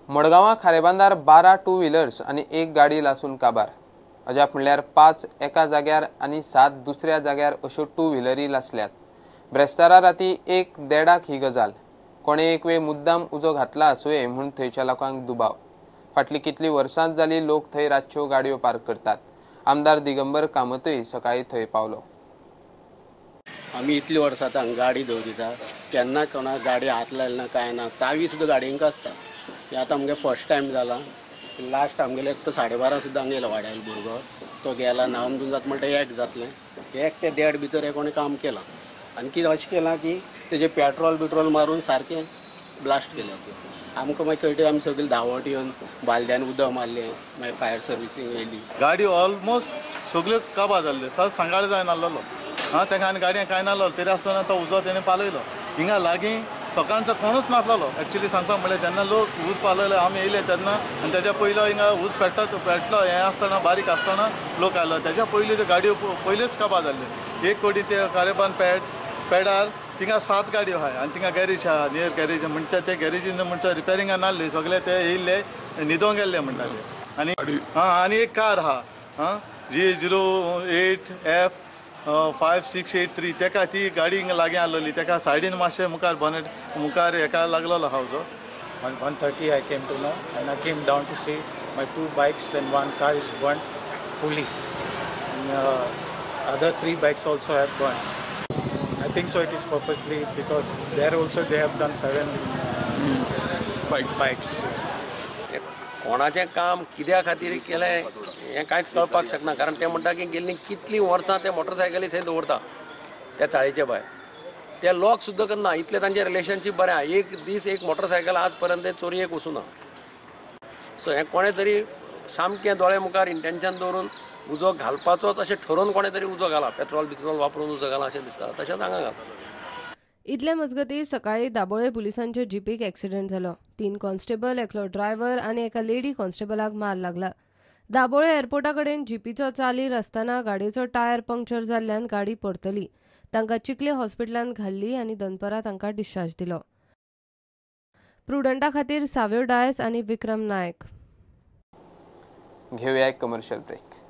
मडगांवां खारेबांदार 12 two wheelers आनी एक गाडी लासून काबार. अजाप म्हणल्यार 5 एका जाग्यार आनी 7 दुसऱ्या जाग्यार अश्यो टू व्हिलरी लासल्यात. ब्रेस्तारा राती 1:15 ही गजाल. कोणे एक वेळ मुद्दाम उजो घातला आसुये म्हूण थंयच्या लोकांक दुबाव. फाटली कितली वर्सांच जाली लोक थंय रातच्यो गाडयो पार्क करतात. आमदार दिगंबर कामतूय सकाळी थंय पावलो. आमी इतली वर्सां हांगा गाडी दवरिता, केन्ना कोणा गाडी हात लायला ना, कांय ना. चावी सुद्दां गाडयेंक आसता. हें आतां आमगे फर्स्ट टायम जाला. लास्ट आमगेले एक तो 12:30 सुद्दां हांगा येयलो वाड्यार भुरगो, तो गेला न्हावन बीन जाता म्हणटा 1 जातलें, 1 ते 1.5 भितर हें कोणें काम केलां. आनी कितें अशें केलां की तेजें पेट्रोल बिट्रोल मारून सारकें ब्लास्ट केलें तें. आमकां मागीर कळटा, आमी सगळीं धांवट येवन बालद्यान उदक मारलें, मागीर फायर सर्विसींग येयली. गाडी ऑलमोस्ट सगल्यो काबार जाल्ल्यो, सर सांगाळ जायनासलो. हां, ताका आनी गाडयेक कांय नासलो, तरी आसतना तो उजो तेणें पालयलो. हिंगा लागीं सकाळचो कोणूच नासलो. एक्चुली सांगता म्हणल्यार जेन्ना लोक ऊस पालयलो आमी येयले तेन्ना, आनी तेज्या पयलो हिंगा ऊस पेटलो हें आसतना बारीक आसतना लोक आयलो. तेज्या पयलीं त्यो गाडयो पयल्योच काबार जाल्ल्यो. एक कोटी ते खारेबांद पेडार थिंगा 7 गाडयो आहाय आनी थिंगा गॅरेज आहा, नियर गॅरेज म्हणटा ते गॅरेजीन म्हणटा रिपेरिंगा नासली, सगळे ते येयल्ले न्हिदोंक गेल्ले म्हणटाले. आनी हां, आनी एक कार आहा, हां, G 08 F 5683, तेका ती गाडी हिंगा लागीं आसलेली, तेका सायडीन मातशें मुखार बोनेट मुखार हेका लागलेलो आहा उजो. 1:30 I came to know and I came down to see my 2 bikes and 1 car is burnt fully. And, other 3 bikes also have burnt. I think so it is purposely because there also they have done 7 bikes. कोणाचें काम कित्या खातीर केलें हें कांयच कळपाक शकना, कारण ते म्हणटा की गेल्लीं कितलीं वर्सां ते मोटरसायकली थंय दवरता त्या चाळीचे भायर, ते लोक सुद्दां करना, इतलें तांचें रिलेशनशीप बरें आहा. एक दीस एक मोटरसायकल आज पर्यंत ते चोरयेक वचूना. सो हें कोणें तरी सामकें दोळे मुखार इंटेन्शन दवरून उजो घालपाचोच अशें ठरोवन कोणें तरी उजो घाला, पेट्रोल बिट्रोल वापरून उजो घाला अशें दिसता, तशेंच हांगा घाला. इतले मजगतीं सकाळी दाबोळे पुलिसांचे जीपीक एक्सिडेंट जालो. 3 कॉन्स्टेबल, एकलो ड्रायव्हर आनी एका लेडी कॉन्स्टेबलाक मार लागला. दाबोळे एअरपोर्टा कडेन जीपीचो चालीर आसतना गाडयेचो टायर पंक्चर जाल्ल्यान गाडी परतली. तांकां चिखले हॉस्पिटलांत घाल्ली आनी दनपरां तांकां डिस्चार्ज दिलो. प्रुडंटा खातीर साव्यो डायस आनी विक्रम नायक. घेवया एक कमर्शियल ब्रेक.